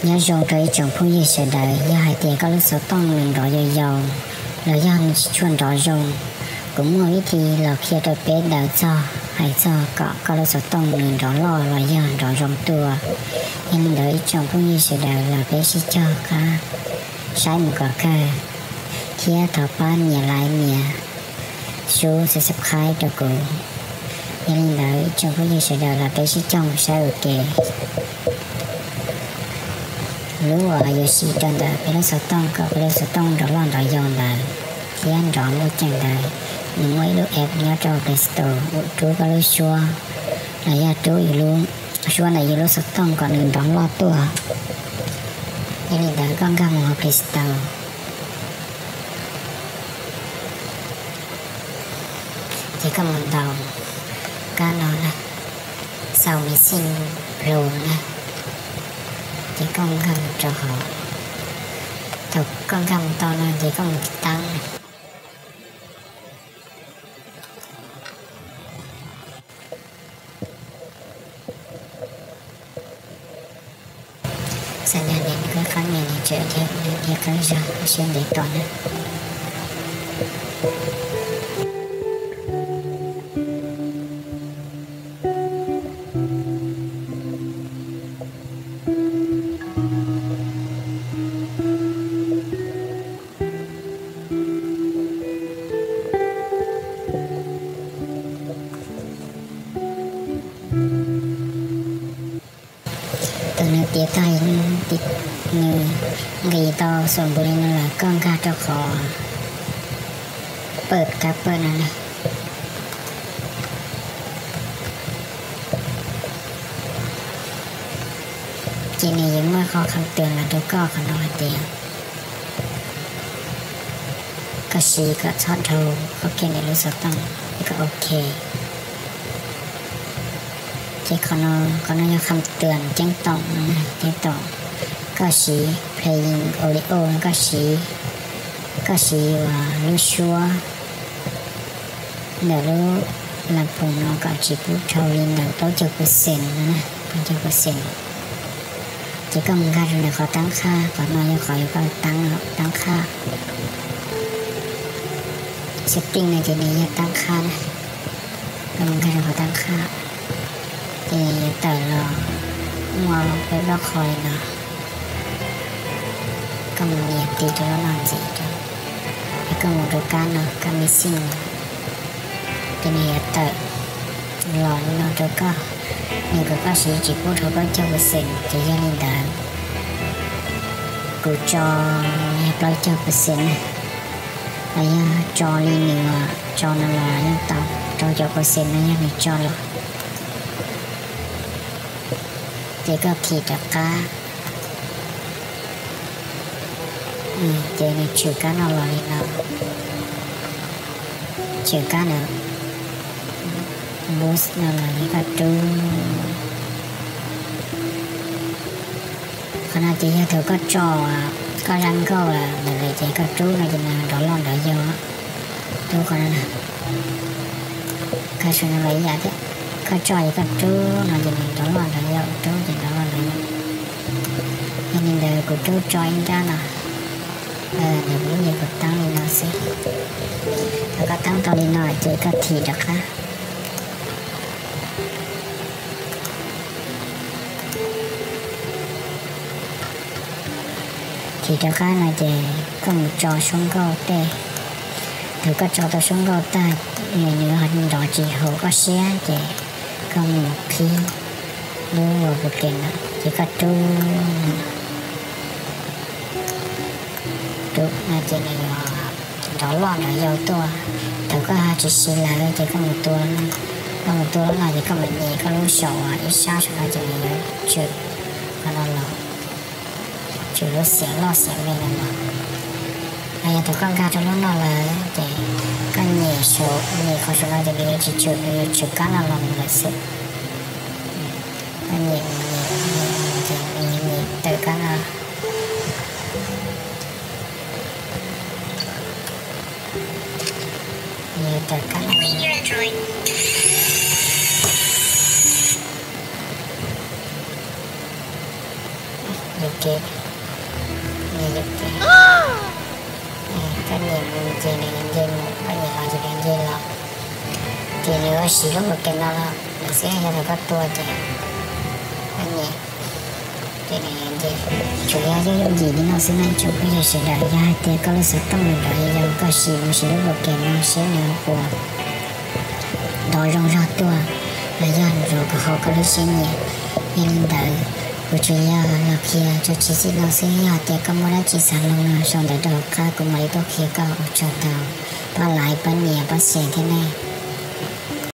Nyob zoo rau ib tsoom phooj ywg sawv daws, yog hais tias koj lub xov tooj nws nrov yau yau los yog nws tsis tshua nrov zoo, kuv muaj vib thi los qhia rau peb daws txog hais txog kom koj lub xov tooj nws nrov loj los yog nrov zoo tuaj. Yog li ntawd ib tsoom phooj ywg sawv daws los peb sib cog qab saib mus kom kawg, thiab thov pab nias like nias sub subscribe rau kuv. Yog li ntawd ib tsoom phooj ywg sawv daws los peb sib cog mus saib ua ke. Lub uas yuav siv rau ntawm peb lub xov tooj kom peb lub xov tooj nrov loj nrov yau ntawd thiab nrov muaj ceem ntawd, nws muaj ib lub app nyob rau Play Store uas rub koj lub suab los yog rub yus lub suab ntawm yus lub xov tooj kom nws nrov loj tuaj. Yog li ntawd koj nkag mus hauv Play Store, ces koj mus ntaus kab no na, Sound Mixing Pro na, ces koj nkag mus rau hauv. Thaum koj nkag mus tau no ces koj mus tiv taab na. Xam nyas nias qeeb qeeb nias nias tseem dhia qeeb zog siab ntev tom na. Thaum nws tiav tag, nws nqis tau xum npus li no lawm, koj nkag rau qhov pawj kab pawj no na. Ces nws yuav muaj qhov kham twm los rau koj qhov no hais tias koj siv kom txhob dhau qhov kiag ntawm lub xov tooj, koj ok. Ces qhov no, qhov no yog kham twm ceeb toom, ceeb toom. Koj siv playing audio no, koj siv, koj siv uas lub suab ntawm lub las phoos no kom tsis pub dhau li ntawm plaub caug percent no, plaub caug percent. Ces koj mus nkag rau ntawm qhov taab qhaj, qhov no yog qhov uas koj taab, taab qhaj. Setting no ces nws yog taab qhaj na. Koj mus nkag rau qhov taab qhaj, ces nws yuav tawm los muaj peb plaub qho li no. Koj mus nias tiv rau lub no ntxiv rau, es koj mus rau kab no, kab mixing no, ces nws yuav tawm los li no rau koj. Nws kom koj siv tsis pub dhau plaub caug percent, ces yog li ntawd kuv tso yog plaub caug percent na, los yog tso li nws tso no los yeej tau, rau caum percent no yog nws tso los. Ces koj thim rov qab, ces nws tshwm kab no los li no, tshwm kab no, boost no los li koj rub. Qhov no ces yog thaum koj tso, koj zaj nkauj ntawd lawm ces koj rub no ces nws nrov loj nrov yau. Rub qhov no na, koj sau no los ib yam thiab, koj tso ces koj rub no ces nws nrov loj nrov yau, rub ces nrov loj nrov yau. Yog li ntawd kuv rub tso ib nrab no, ntawm kuv lub yees kuv taab li no xwb. Thaum koj taab tau li no ces koj thim rov qab. Thim rov qab no ces koj mus tso suab nkauj tej. Thaum koj tso tau suab nkauj tag, nws nws ho nrov tsis haum koj siab ces koj mus qhib lub ua pu ke ntawd ces koj rub, rub no ces nws yuav nrov loj nrov yau tuaj. Thaum koj ho tsis siv lawm ces koj mus tua, koj mus tua lub no ces koj mus nyem koj lub saum ib sab saum no ces nws yuav tsum qhov no los, tsum lub xiam loj xiam me no los. Yog thaum koj nkag rau lub no lawm ces koj nyem saum, nyem qhov saum no ces nws yuav tsis tsum, nws yuav tsum kab no los mus lawm xwb. Koj nyem, nyem, nyem, nyem, nyem tawm kab no. Nyem tawm kab no. Yus kev, nws yus kev, koj niam mus ces nws nce mus, koj niam los ces nws nce los. Ces nws ua siv lub kem no los xwb, yog thaum koj tua ces koj niam, ces nws nce. Tsuas yog yooj yooj yim li no xwb na tsoom phooj ywg sawv daws. Yog hais tias koj lub xov tooj nws rov yau, koj sim mus siv lub kem no seb nws puas ntov zoo zog tuaj, los yog nws rov kom haum koj lub siab nyiam. Yog li ntawd, kuv tsuas yog los qhia tso tseg xwb no xwb. Yog hais tias koj muaj dab tsi xav noog no sau ntawv rau hauv qab, kuv mam li tuaj qhia koj. Ua tsaug ntau, pab like, pab nias, pab share thiab nej.